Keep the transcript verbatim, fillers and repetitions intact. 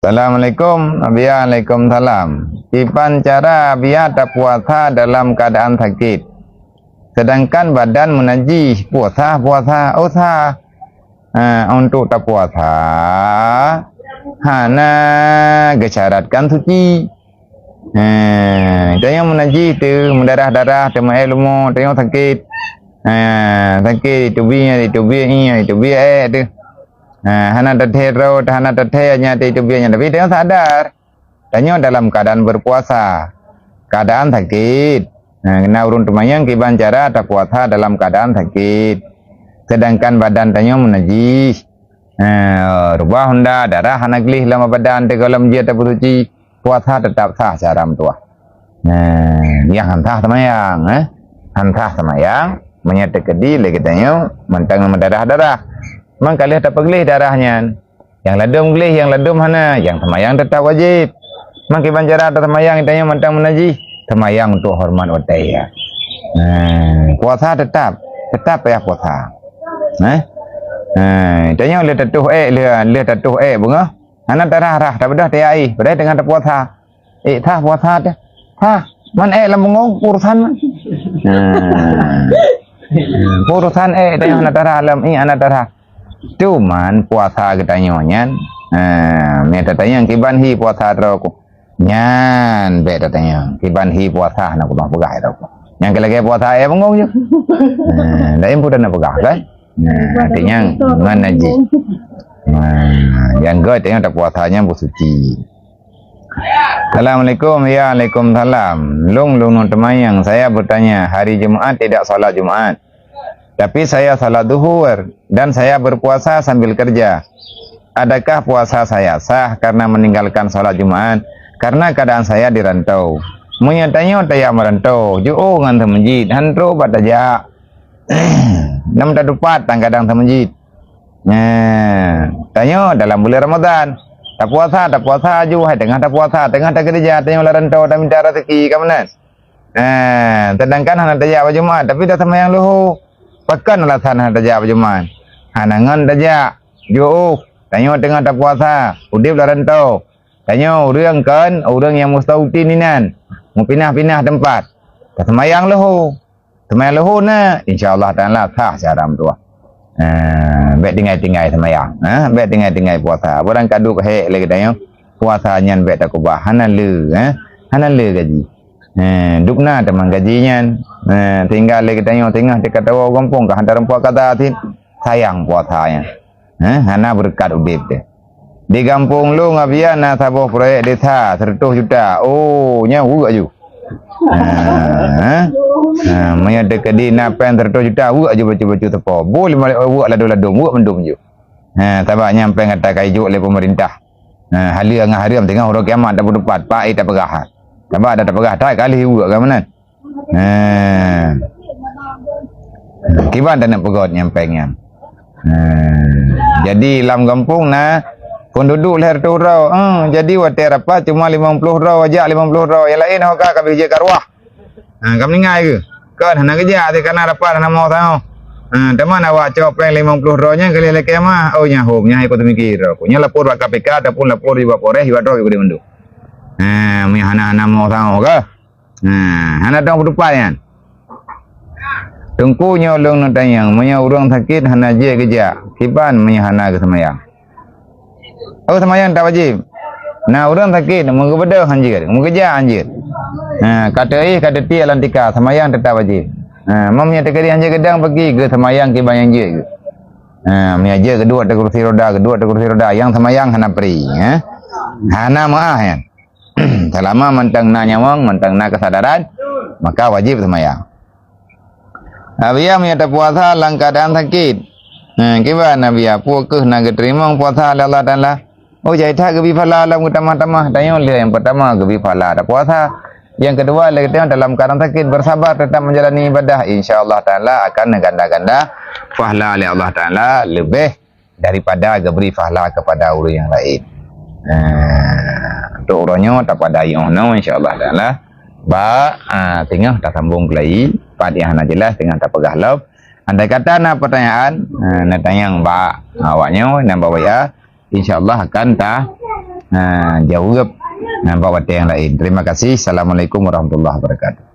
Assalamualaikum, Abiya. Waalaikumsalam. Kiban cara Abiya tapuasa dalam keadaan sakit, sedangkan badan meunajih? Puasa, puasa, usah. Ha, untuk tapuasa, hana geusyaratkan suci. Ha, tanyoe meunajih teuh, meudarah-darah, teumeu'èk leumo, tanyoe sakét. Ha, sakét, jiteubiet, jiteubiet ié, jiteubiet èk teuh. Ha, hana tathèe droe, hana tathèe nyan, jiteubiet nyan. Tapi tanyoe sadar, tanyoe dalam keadaan berpuasa, keadaan sakét. Ha, na ureuëng teumanyong kiban cara tapuasa dalam keadaan sakét, sedangkan badan tanyoe meunajih. Ha, reubah honda, darah hana gleh lam badan, teuka lam jeuet tapeusuci, puasa teutap sah cara meutuah. Nah, nyang han sah seumayang, eh. Han sah seumayang, meunyoe teukeudi lé geutanyoe mantong meudarah-darah. Mangka lheueh tapeugleh darah nyan. Nyang ladôm gleh, nyang ladôm hana, nyang seumayang teutap wajéb. Mangka kiban cara taseumayang geutanyoe mantong meunajih, seumayang untuk horeumat watée. Nah, puasa teutap, teutap payah puasa. Eh? Nah, tanyoe lheueh tatuh èk, lheueh, lheueh tatuh èk beungoh. Hana tarah-rah, tabeudôh tayue aih, padahai teungoh tapuasa. Eh, sah puasa teuh? Sah. Man èk lam beungong, urusan man. Nah. Urusan èk teuh hana tarah lam, eh, hana tarah. Cuman puasa geutanyoe nyan, ha, meunyoe tatanyong kiban hi puasa droe ku. Nyan bèk tatanyong kiban hi puasa na kutoh peugah droe ku. Nyang keu lagèe puasa èk beungong ju. Ha, laén pun na peugah kan? Nah, artinya ngon najih. Nah, nyang göt tanyoe tapuasa nyan beusuci. Assalamualaikum. Ya, waalaikumsalam. Lôn, lôn, lôn teumanyong, saya bertanya, hari Jumat tidak salat Jumat. Tapi saya salat zuhur dan saya berpuasa sambil kerja. Adakah puasa saya sah karena meninggalkan salat Jumat? Karena keadaan saya di rantau. Meunyoe tanyoe tajak meurantau, jiôh ngon seumeujid, han trôk bak tajak. Nam tatupat tan kadang seumeujid. Nah, tanyoe dalam bulan Ramadan, tapuasa, tapuasa aju, hai teungoh tapuasa, teungoh takeureuja, tanyoe lam rantau tamita raseuki, ka meunan. Nah, sedangkan hana tajak bak Jumat, tapi taseumayang luhô. Pakon alasan hana tajak bak Jumat? Hana ngon tajak, jiôh, tanyoe teungoh tapuasa, udép lam rantau. Tanyoe ureuëng kon ureuëng nyang mustautin inan, meupinah-pinah teumpat. Taseumayang luhô. Seumayang luhô na, insya Allah Taala sah cara meutuah. Ha, bèk tinggai-tinggai seumayang, ha, bèk tinggai-tinggai puasa. Barang ka duek hék lé geutanyoe, puasa nyan bèk takeubah, hana le, ha, hana le gaji. Ha, dubna teuma gaji nyan. Ha, tinggai lé geutanyoe teungoh teuka tawoe gampông ka hantar rumpok kata cit, sayang puasa nyan. Eh, hana beureukat udép teuh. Di gampông lôn Abiya na saboh proyek desa seratus juta. Oh, nyan weuek aju. Ha, ha, meunyoe teukeudi na péng seratus juta, weuek aju bacut-bacut sapo. Boh lima weuek ladôm-ladôm, weuek mandum aju. Ha, sabab nyan péng ata ka ijok lé peumeurintah. Ha, haleue ngon hareuem teungoh uroe kiamat tapeutupat, paih tapeugah. Sabab ata tapeugah that ka lheueh weuek ka meunan. Ha. Kiban taneuk peugöt nyang péng nyan. Ha. Jadi lam gampông na penduduk lhèe reutôh droe. Eh, jadi watèe rapat cuma limong ploh droe, jak limong ploh droe. Nyang laén ho ka, ka bih jeuet ka ruah. Ha, ka meuninggai keuh? Kon hana geujak, até kana rapat hana mo tanoh. Ha, teuma awak cok péng limong ploh droe nyan keu lhèe lakèe mah. Oh, nyan hom, nyan hai ku teumiki droe. Nyan lapor bak K P K ataupun lapor di bak Polres, di bak droe di mandum. Ha, meunyo hana, hana mo tanoh kah? Nah, hana dong peutupat nyan. Teungku, nyoe lôn neutanyong, meunyoe ureuëng sakét hana jeuet geujak, kiban meunyoe hana geuseumayang? Oh, seumayang tak wajéb. Nah, ureuëng sakét, meugeubeudôh han jeuet, meugeujak han jeuet. Nah, ka teuéh, ka teutiek lam tika, seumayang teutap wajéb. Nah, meunyoe teukeudi han jeuet geudong, peugi geuseumayang kiban nyang jeuet geuh. Nah, meunyoe jeuet geuduek ateueh kursi roda, geuduek ateueh kursi roda, nyang seumayang hana pri, eh? Hana meuáh nyan. Selama mantong na nyawöng, mantong na keusadaran, maka wajéb seumayang. Abiya meunyoe tapuasa lam keuadaan sakét. Nah, kiban Abiya, peue keuh na geuteurimong puasa lé Allah Taala? Oh, jai that geubri pahala lam geutamah-tamah. Tanyoe lheueh nyang peurtama geubri pahala tapuasa. Nyang keudua lé geutanyoe dalam keuadaan sakét bersabar tetap menjalani ibadah. Insya Allah Taala akan neuganda-ganda pahala lé Allah Taala leubeh daripada geubri pahala kepada ureuëng nyang laén. Nah, untuk uroe nyoe tapada yoh nyoe, insya Allah Taala. Bak, ah, teungoh tasambong keulai, pat nyang hana jeulaih teungoh tapeugah lom. Andai kata na peutanyaan, ah, neutanyong bak awak nyoe, nyan bak W A, insya Allah akan ta-, Ha, jaweueb, ha, bak watèe nyang laén. Terima kasih. Assalamualaikum warahmatullahi wabarakatuh.